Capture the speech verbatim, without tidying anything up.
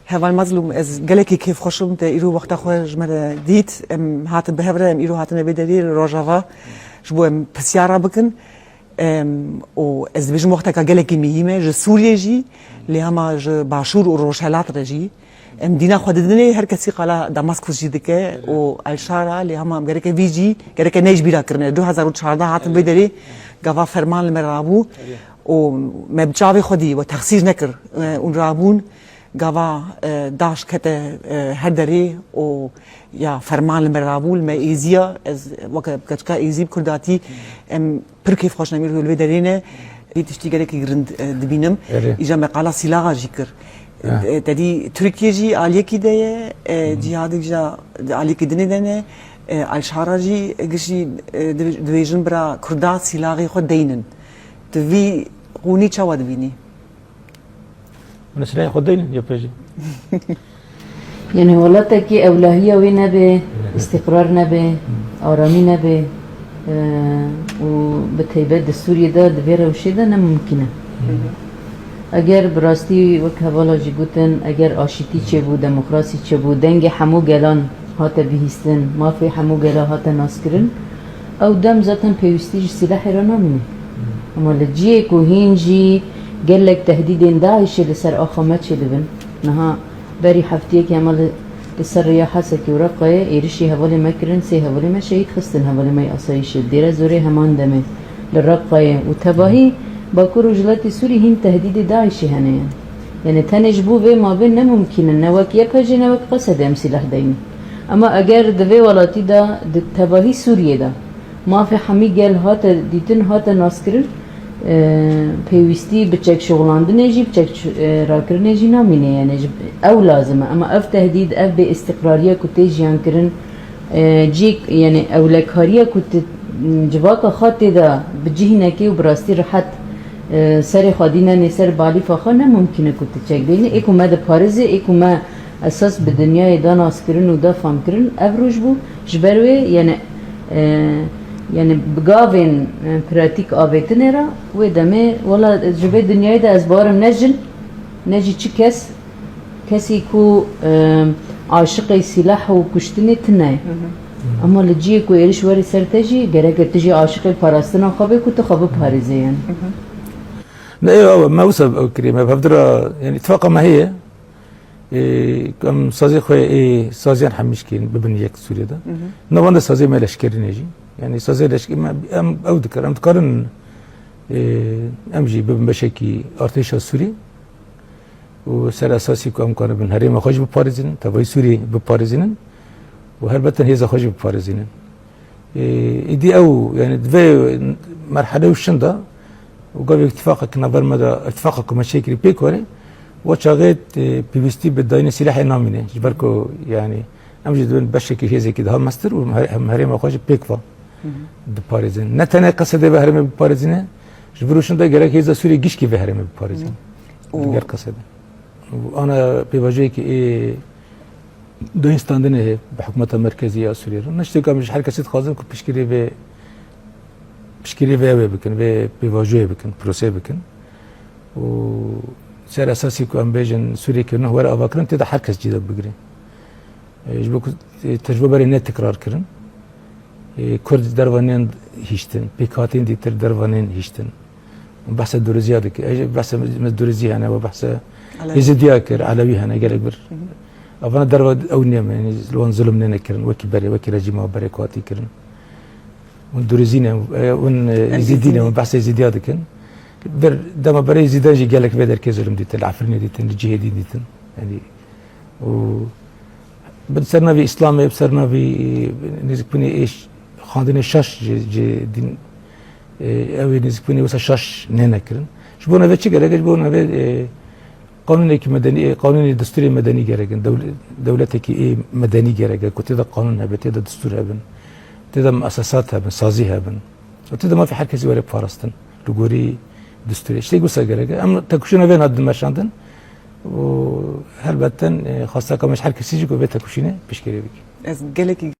Heval Mazlûm, ez gelekî kêfxweş im te îro wexta xwe ji me re dît. Em hatin bi hev re, em îro hatine vê derê li Rojava ji bo em pirsyara bikin. Em, û ez dibêjim wexteka gelekî mihîm e ji Sûriyê jî, lê hema ji Başûr û Rojhelat re jî. Em dîna xwe didinê, her kesî qala Damaskus jî dike û El Şara, lê hema em gereke vî jî, gereke ne ji bîra kirine. Du hezar û çardeh hatin vê derê, gava ferman li me rabû û me bi çavê xwe dî, we texsîr nekir, e, ûn rabûn. Gava, e, daş kete, e, her derê û ya ferman li me rabû, li me êziya, ez weke keçika êzî bi kurdatî, em pir kêfxweş ne, em îro li vê derê ne, vî tiştî gelekî girind, e, dibînim. Erê. Îja me qala sîlaxa jî kir. Ha. E, te dî Tirkiye jî aliyekî de ye, e, Hmm. cîhadî jî aliyekî dinê de ne, e, Al-Şara jî gişî, e, div-, dibêjin bira Kurda sîlaxê xwe deynin. Tu vî qûnî çawa dibînî? Hûn silahê xwe deynin ya pê jî? Yani welatekî ewlahiya wê nebe, istiqrar nebe, aramî nebe, e, û bi taybet di Sûriyê de, di vê rewşê de ne mimkîn e. Eger bi rastî wek hevala jî gotin, eger aşîtî çêbû, demokrasî çêbû, dengê hemû gelan hate bihîstin, mafê hemû gela hate naskirin, ew dem zaten pêwîstî ji silahê re namîne. Ama li cihê ku hîn jî gelek tehdîdên DAIŞê li ser axa me çêdibin, niha berî heftiyekê hema li, li ser rêya Hesekê û Reqayê êrişî hevalê me kirin, sê hevalê me şehîd xistin, hevalê me yê asayîşê. Dêre Zorê heman demê li Reqayê û tevahî Bakur û Rojhilatê Sûrî hîn tehdîdê DAIŞê hene ye. Yani tenê ji bo vê mavê ne mimkîn in, ne wek YPJ ne wek Qesedê em sîleh deynin. Ema eger di vê welatî de di tevahî Sûriyê de mafê hemî gel hate dîtin, hate naskirin, e, pêwîstî bi çek şixulandinê jî, bi çek ç-, e, rakirinê jî namîne. Yani ji, ew lazim e. Ema ev tehdîd, ev bêîstiqrariya ku tê jiyankirin, e, cî, yani ewlekariya ku tu, m, civaka xwe tê de bi cihî nekê û bi rastî rihet, e, serê xwe dînenê ser balîfa xwe ne mimkîn e ku tu çek bênî. Ê ku me diparizê, ê ku me esas bi dinyayê da naskirin û da famkirin, ev roj bû. Ji ber wê, yani, e, yani bi gavên, e, pratîk avêtinê re, wê demê, wela ji vê dinyayê de ez bawerim ne jin, ne jî çi kes, kesî ku, e, aşiqê sîlah û kuştinê tune ye. Hı hı. Ama li cihê ku êriş werî ser te jî, gereke tu jî aşiqê parastina xwe bê ku tu xwe biparêzê, yani. Hı hı. Ne, ew, ew, me wisa ew kiriye, me bi hevdira, yani, îtifaqa me heye. Ê, em sazê xwe ê saziyan hemîş kirin, bibin yek Sûriyê de. Hı hı. Navanda sazê me leşkerî ne jî. Yani sazê leşkerî me, em ew dikar, em dikarin, ê, em jî bibin beşekî artêşa Sûrî. Û ser esasî ku em karibin herêma xwe jî biparêzînin, tevayî Sûrî biparêzînin û helbet hêza xwe jî biparêzînin. Ê, êdî ew, yani, di vê merhele û şinda û gavê îtîfaqek navber me de, îtîfaqa ku me çêkirî pêk were, wa çaxê, e, pêwîstî bi dayînê sîlehê namîne. Ji ber ku, yani, em jî dibin beşekî hêzekî daha mestir û her-, em herêma xwe jî pêk va Hı hı. diparêzin. Ne tenê Qesedê vê herêmê biparêzîne, ji vir û şinda gerek hêza Sûriyê gişkî vê herêmê biparêzin. Hı. Û Digel Qesedê. Û ana pêvajoyekî ê dayîn standinê heye bi hikûmeta merkezî ya Sûriyê re. Ne tiştek em ji her kesî dixwazin ku piştgirî vê, piştgirî vê ew ê bikin, vê pêvajoyê bikin, proseyê bikin. Û ser esasî ku em bêjin Sûriyekî nû were avakirin, tê de her kes cî de bigire. E, ji bo ku, e, tecrûberê ne tekrar kirin. Ê, Kurd derva nên hiştin, pêkhatên dîtir derva nên hiştin. Behsa Durêziya dike. Ê, behsa me Durêzî hene, we behsa Elewî. Êzidiya kir, Elewî hene, gelek bir. Hı hı. Evana derva ew nêm, yani, li wan zulm nêne kirin, wekî berê, wekî rejîma berê ku hatî kirin. Hûn Durêzî ne, e, hûn, e, Em Êzidî ne, Êzidî ne. Hûn behsa Êzidiya dikin. Bir dema berê Êzidiyan jî gelek vê derkê zulm dîtin, li Efrînê dîtin, li cihê dî dîtin. Yani, û Bi ser navî Îslamê, bi ser navî, e, nêzîkbûnê ê ş-, xwendinê şaş ji, ji dîn, e, ew ê nêzîkbûnê wisa şaş nêne kirin. Ji bo navê çi gerek e? Ji bo navê, e, qanûnekî medenî, e, qanûnê destûrê medenî gerek in. Dewle-, dewletekî ê medenî gerek e, ku tê de qanûn hebe, tê de destûr hebin, tê de miesesat hebin, sazî hebin. Û tê de mafê her kesî were parastin. Li gorî destûrê. Tiştê wisa gerek e. Em tekoşîna vê hat dimeşandin. Û helbeten, e, xwesteka me ji her kesî jî ku vê tekoşînê piştgirê bike. Ez gelekî